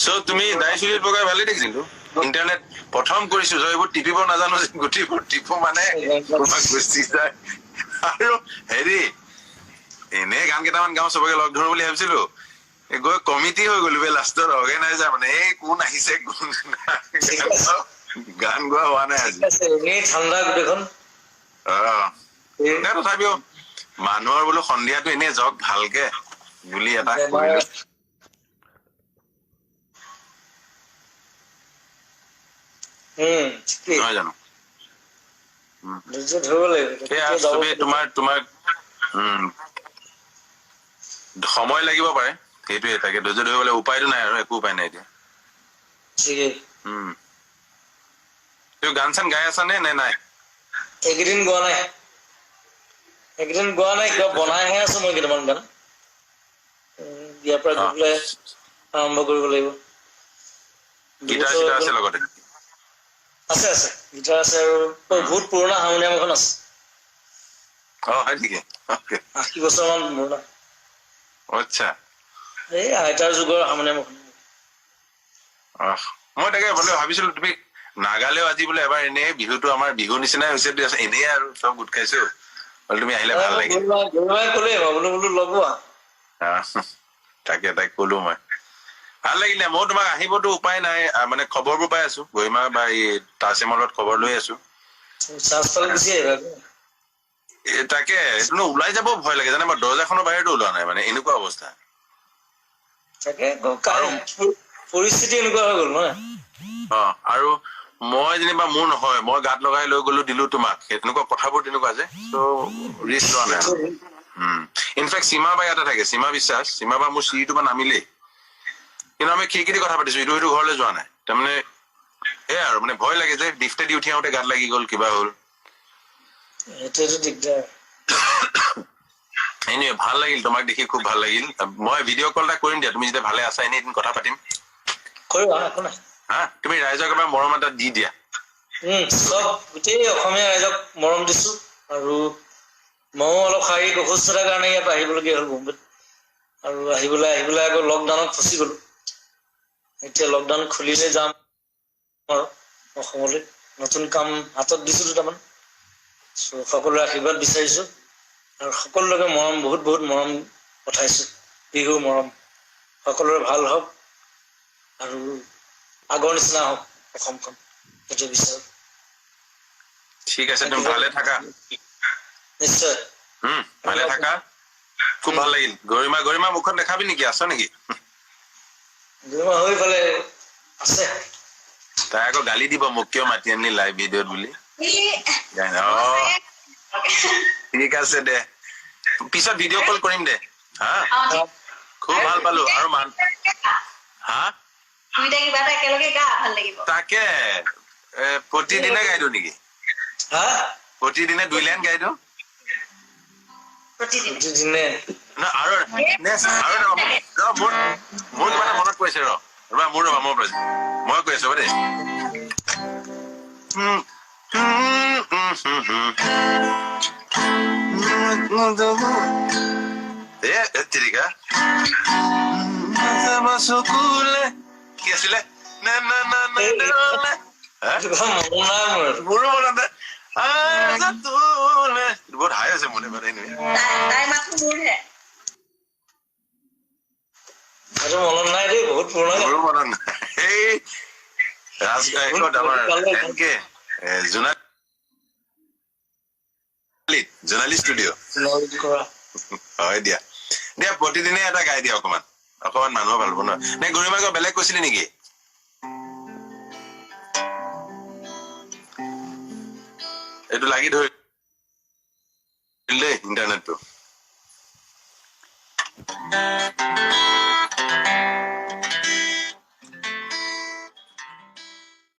চ' তুমি দাড়ি চুলি পকাই ভালেই দেখিছিলো। ইণ্টাৰনেট প্ৰথম কৰিছো, চ' এইবোৰ টিপিব নাজানো যে, গোটেইবোৰ টিপো মানে ক'ৰবাত গুচি যায়। আৰু হেৰি এনেই গান কেইটামান গাওঁ, চবকে লগ ধৰো বুলি ভাবিছিলো, এই গৈ কমিটি হৈ গলো বে লাষ্টত, অৰ্গেনাইজাৰ মানে এই কোন আহিছে কোন নাই, গান গোৱা হোৱা নাই আজি। ঠিক আছে, এনেই ঠাণ্ডা গোটেইখন। অ নাই, তথাপিও মানুহৰ বোলো সন্ধিয়াটো এনেই যাওক ভালকে বুলি এটা কৰিলো। ঠিকেই। নহয় জানো? ধৈৰ্য ধৰিব লাগিব, সেয়া তেতিয়া যাব চবেই পাৰিব। তোমাৰ তোমাৰ সময় লাগিব পাৰে, সেইটোৱে। তাকে ধৈৰ্য ধৰিবলৈ উপায়টো নাই আৰু, একো উপায় নাই এতিয়া। ঠিকেই। তুমি গান চান গাই আছা নে নে নাই? এইকেইদিন গোৱা নাই, এইকেইদিন গোৱা নাই, কিবা বনাইহে আছো মই কেইটামান গান। ইয়াৰ পৰা গৈ পেলাই আৰম্ভ কৰিব লাগিব। গীটাৰ দুবছৰ চিটাৰ আছে লগতে? আছে আছে, গীটাৰ আছে আৰু বহুত পুৰণা হাৰমনিয়াম এখন আছে। অ হয় নেকি? অ'কে। 80 বছৰ মান পুৰণা। আচ্ছা। এই আইতাৰ যুগৰ হাৰমনিয়াম এখন। আহ, মই তাকে বোলে ভাবিছিলো তুমি নাগালেও আজি বোলে এবাৰ এনেই বিহুটো আমাৰ বিহু নিচিনাই হৈছে দিয়াচোন, এনেই আৰু চব গোট খাইছো, বোলে তুমি আহিলে ভাল লাগে। গৰিমাই ক'লেই, মই বোলো বোলো লগোৱা। তাকে তাইক ক'লো মই, ভাল লাগিলে। ময়ো তোমাক আহিবতো উপায় নাই, মানে খবৰবোৰ পাই আছো, গৰিমা বা এই তাচেমৰ লগত খবৰ লৈ আছো। চান্স পালে গুচি আহিবা। তাকে এইটো ন ওলাই যাব ভয় লাগে জানে, মই দৰ্জাখনৰ বাহিৰতো ওলোৱা নাই, মানে এনেকুৱা অৱস্থা। তাকে পৰিস্থিতি এনেকুৱা হৈ গ'ল নহয়। অ আৰু মই যেনিবা মোৰ নহয়, মই গাত লগাই লৈ গলো দিলো তোমাক, সেই তেনেকুৱা কথাবোৰ তেনেকুৱা যে, চ' ৰিস্ক লোৱা নাই। ইনফেক্ট সীমা বা ইয়াতে থাকে, সীমা বিশ্বাস, সীমা বা মোৰ চিৰিটো বা নামিলেই, কিন্তু আমি খিৰিকী দি কথা পাতিছো, ইটো সিটো ঘৰলৈ যোৱা নাই, তাৰমানে সেয়াই আৰু, মানে ভয় লাগে যে লিফ্টে দি উঠি আহোতে গাত লাগি গ'ল, কিবা হ'ল। সেইটোৱেতো দিগদাৰ। এনিৱে ভাল লাগিল তোমাক দেখি, খুব ভাল লাগিল। মই ভিডিঅ' কল এটা কৰিম দিয়া, তুমি যেতিয়া ভালে আছা এনেই এদিন কথা পাতিম। কৰিবা, একো নাই। হা, তুমি ৰাইজক এবাৰ মৰম এটা দি দিয়া। চব গোটেই অসমীয়া ৰাইজক মৰম দিছো। আৰু ময়ো অলপ শাৰীৰিক অসুস্থতাৰ কাৰণে ইয়াত আহিবলগীয়া হ'ল বোম্বেত, আৰু আহিবলৈ আহিবলৈ আকৌ লকডাউনত ফচি গলো। এতিয়া লকডাউন খুলিলে যাম আৰু অসমলৈ। নতুন কাম হাতত দিছো দুটামান। চ' সকলোৰে আশীৰ্বাদ বিচাৰিছো আৰু সকলোকে মৰম, বহুত বহুত মৰম পঠাইছো, বিহুৰ মৰম। সকলোৰে ভাল হওক আৰু আগৰ নিচিনা হওক অসমখন, সেইটো বিচাৰো। ঠিক আছে, তুমি ভালে থাকা। নিশ্চয়। ভালে থাকা, খুব ভাল লাগিল। গৰিমা, গৰিমা মুখখন দেখাবি নেকি, আছ নেকি? গৰিমা হৈ ফালে আছে। তাই আকৌ গালি দিব মোক, কিয় মাতি আনিলি লাইভ ভিডিঅ'ত বুলি। অ ঠিক আছে দে, পিছত ভিডিঅ' কল কৰিম দে। হা, খুব ভাল পালো। আৰু মান হা দুইটা কিবা এটা একেলগে গা ভাল লাগিব। তাকে প্ৰতিদিনে গাই দিওঁ নেকি? হা, প্ৰতিদিনে দুই লাইন গাই দিওঁ। প্ৰতিদিনে আৰু আৰু মোৰ মোৰ কিবা এটা মনত পৰিছে, ৰ ৰবা, মোৰ ৰবা, মোৰ পৰিছে, মই কৈ আছো দেই। এ তিৰিকা চকুলে কি আছিলে? না না না না না, মোৰো মনত নাই। বহুত হাই আছে মোৰ। মনত নাই দেই, বহুত পুৰণা। মোৰো মনত নাই। এই ৰাজ আমাৰ এনকে জোনালী, জোনালী ষ্টুডিঅ'। হয় দিয়া, দিয়া প্ৰতিদিনে এটা গাই দিয়া অকমান অকমান, মানুহ ভাল পাব ন। নে গৰিমা কিবা বেলেগ কৈছিলি নেকি? এইটো লাগি ধৰিল দেই ইণ্টাৰনেটটো।